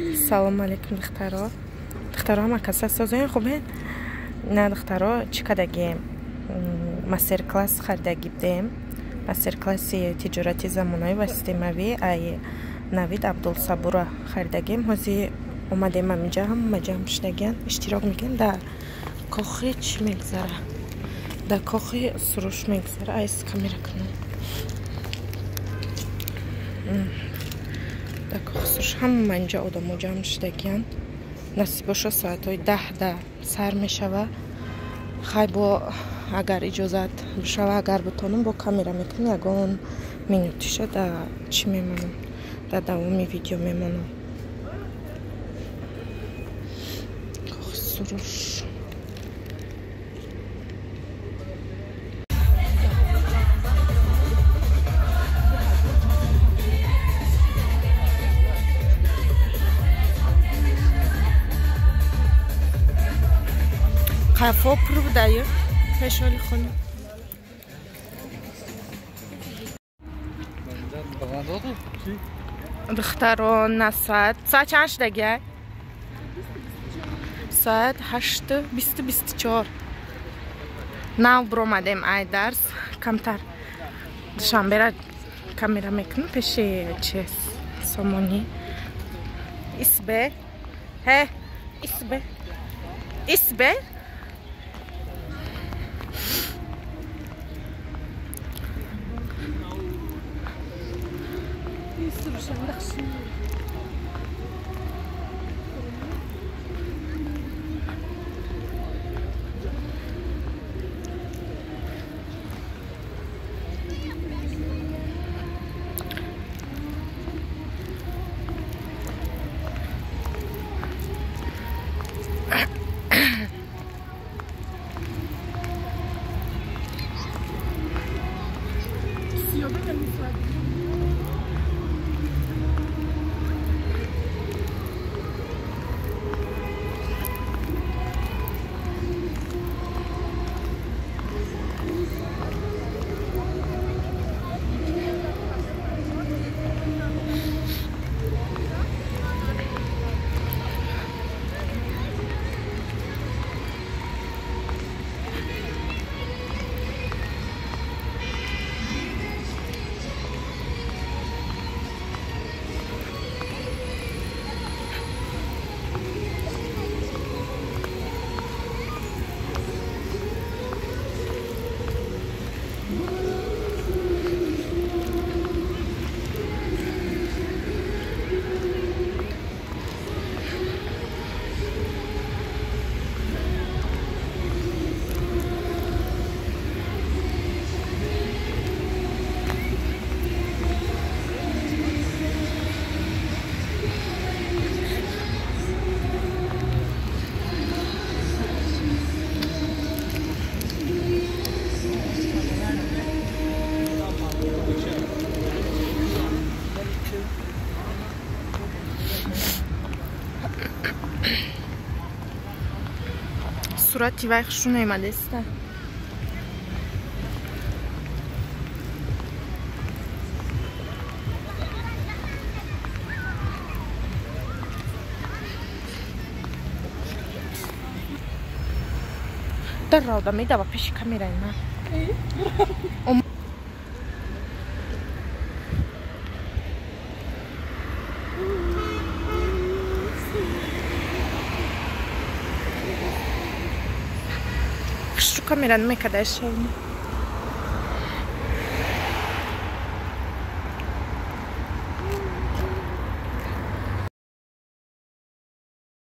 Салом алейкум, духтаро. Духтаро, ҳама каса созоен, хубен? На, духтаро, чӣ кардагием? Мастер-класс харидагӣ будем. Мастер-класси тиҷорати замонавӣ ва системавӣ ай Навид Абдулсабура харидагием. Ҳозир омадем ҳаминҷа, ҳама ҷамъ шудагиян, иштирок мекунем. Дар кохи чӣ мегузара? Дар кохи Суруш мегузара. Айс камера кунам. Дар кохи Суруш ҳама инҷа одамо ҷамъ шудагиян. Насиб боша, соатҳои 10 да сар мешава. Хай, бо агар иҷозат бишава, агар бутонам, бо камера мекунам, ягон минутиша да чӣ мемонам, дар давоми видео мемонам. Кохи Суруш. Қафо пур будаю пешоли хона. Духтаро, на соат чанд шудагия? Соат 8:24. Нав биромадем ай дарс. Камтар Душанбера камера мекунам пеши чи Сомонӣ. Исбе, ҳе, исбе, исбе. Сурати вай хушу наомадеста. Дар рода медава пеши камераи ман. Камера намекадаеш.